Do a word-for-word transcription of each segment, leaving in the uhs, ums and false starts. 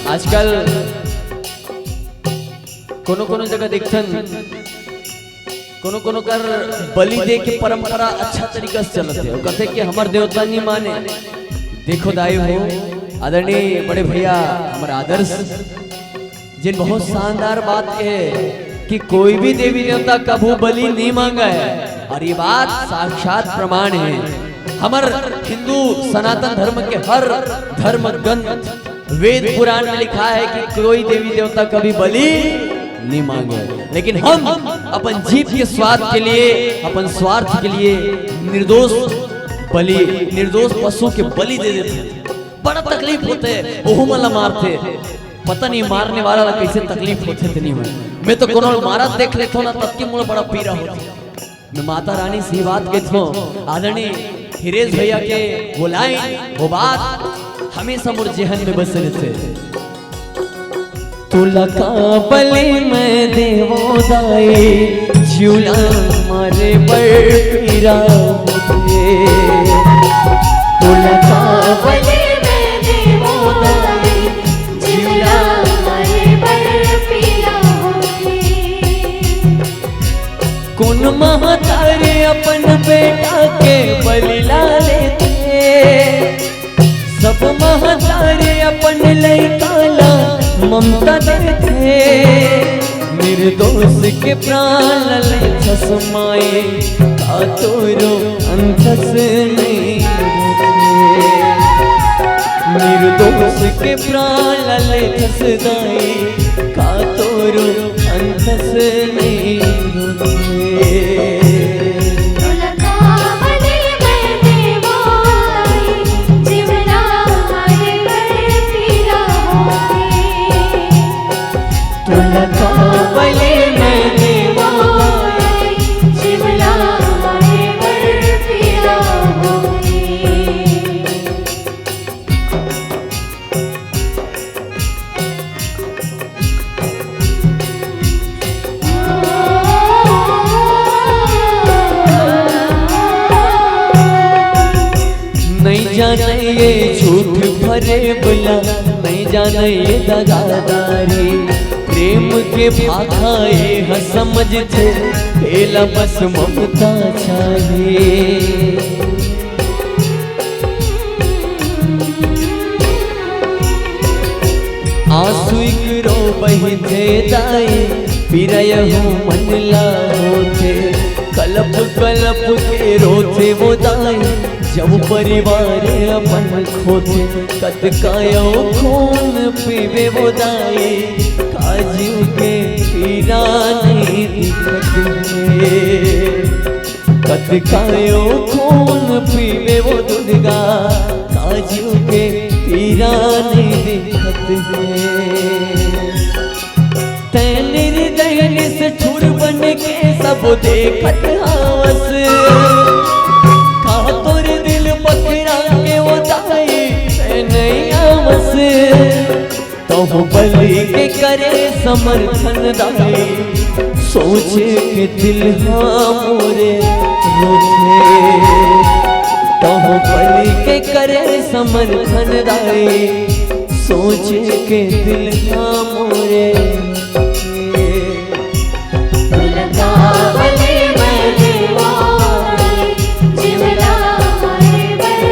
आजकल कोनो कोनो जगह देखथन, कोनो कोनो कर बलि दे के परंपरा अच्छा तरीका से चलत हे। वो कहथे कि हमर देवता नहीं माने। देखो दाई हो, आदरणीय बड़े भैया हमर आदर्श, जिन बहुत शानदार बात कहे कि कोई भी देवी देवता कभू बलि नहीं मांगा है, और ये बात साक्षात प्रमाण है। हमर हिंदू सनातन धर्म के हर धर्म ग्रंथ, वेद पुराण में लिखा है कि कोई देवी देवता कभी बलि नहीं मांगे, लेकिन हम अपन जीभ के स्वाद के लिए, अपन स्वार्थ के लिए निर्दोष बलि, निर्दोष पशु के बलि दे देथे। बड़ा तकलीफ होथे, ओहू मन ला मारथे। पता नहीं मारने वाला ला कैसे तकलीफ होथे, ते नहीं होय। मैं तो कोनो मारत देख लेथों ना, तब के मोला बड़ा पीरा होथे। मैं माता रानी से ही बात कहथों, आदरणीय हिरेश भैया के वो लाइन, वो बात हमेशा मोर जेहन में बसे रहथे। तोला का बलि मैं देवों दाई, जिउला मारे बर पीरा होथे। तोला का बलि मैं देवों दाई, जिउला मारे बर पीरा होथे। कोन महतारी अपन बेटा के बलि ला लेथे? सब महतारी अपन लइका ला ममता देथे। निर्दोष के प्राण लेथस माई, का तोरो अंतस नहीं होथे। निर्दोष के प्राण लेथस दाई, का तोरो अंतस नहीं होथे। नहीं जाने ये झूठ फरेब ला, नहीं जाने ये दगादारी। प्रेम के भाखा ये ह समझथे, एला बस ममता चाही। आंसू एकरो बहिथे दाई, पीरा यहू मन ला होथे। कलप कलप के रोथे वो दाई, जब परिवार अपन खोथे। कतका यो खून पीबे वो दाई, का जीव के पीरा नहीं दिखत हे। कतका यो खून पीबे वो दुर्गा, का जीव के पीरा नहीं दिखत हे। तैं निर्दय निष्ठुर बन के सब देखत हावस। का तोर दिल पकड़ा के वो दाई तैं नहीं आवस। तहु बलि के करे समर्थन दाई, सोच के दिल हा मोरे रोथे। तहु बलि के करे समर्थन दाई, सोच के दिल हा मोरे रोथे। तोला का बलि मैं देवों दाई, जिउला मारे बर पीरा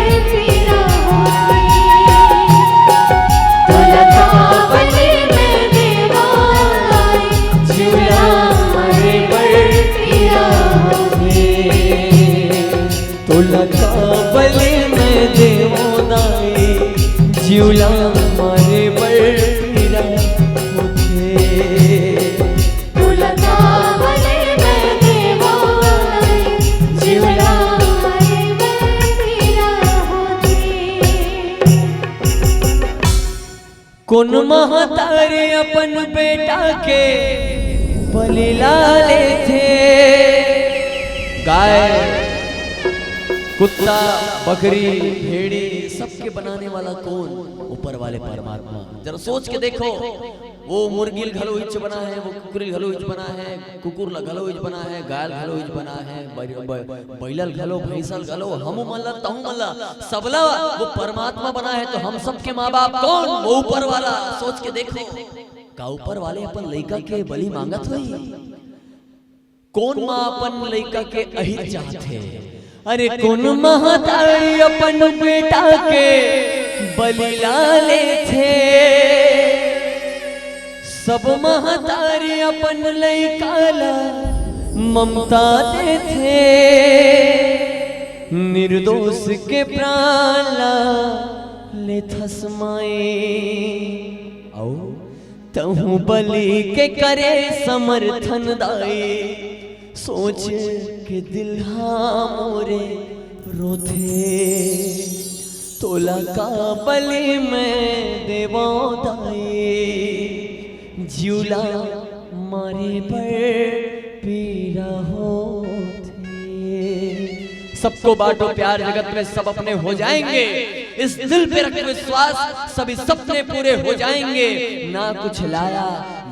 होथे। तोला का बलि मैं देवों दाई, जिउला मारे बर पीरा होथे। कोन महतारी अपन बेटा के बलि ला लेथे? गाय, कुत्ता, बकरी, भेड़ी, सबके बनाने वाला कौन? ऊपर वाले परमात्मा। जरा सोच के देखो, वो मुर्गी ल घलो इच बना है, वो कुकुर ल घलो इच बना है, कुकुर ल घलो इच बना है, गाय ल घलो इच बना है, बै-, बै-, बैला ल घलो, भैंसा ल घलो, हमू मन ला, तहू मन ला, सबला वो परमात्मा बना है। तो हम सबके माँ बाप कौन? वो ऊपर वाला। सोच के देखो, का ऊपर वाले अपन लइका के बलि मांगत होही? कोन माँ अपन लइका के अहिर चाहथे? अरे, कोन महतारी अपन बेटा के बलि ला लेथे? सब महतारी अपन लइका ला ममता देथे, निर्दोष के प्राण ला लेथस माई। अउ तहूँ बलि के करे समर्थन दाई, सोच के दिल हा मोरे रोथे। तोला का बलि मैं देवों दाई, जिउला मारे बर पीरा होथे। सबको बांटो प्यार जगत में, सब अपने हो जाएंगे। इस दिल पे रख विश्वास, सभी सपने पूरे हो जाएंगे। ना कुछ लाया,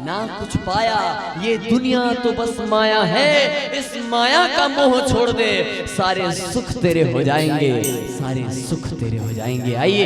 ना कुछ पाया, ये दुनिया तो बस माया है। इस माया का मोह छोड़ दे, सारे सुख तेरे हो जाएंगे, सारे सुख तेरे हो जाएंगे। आइए।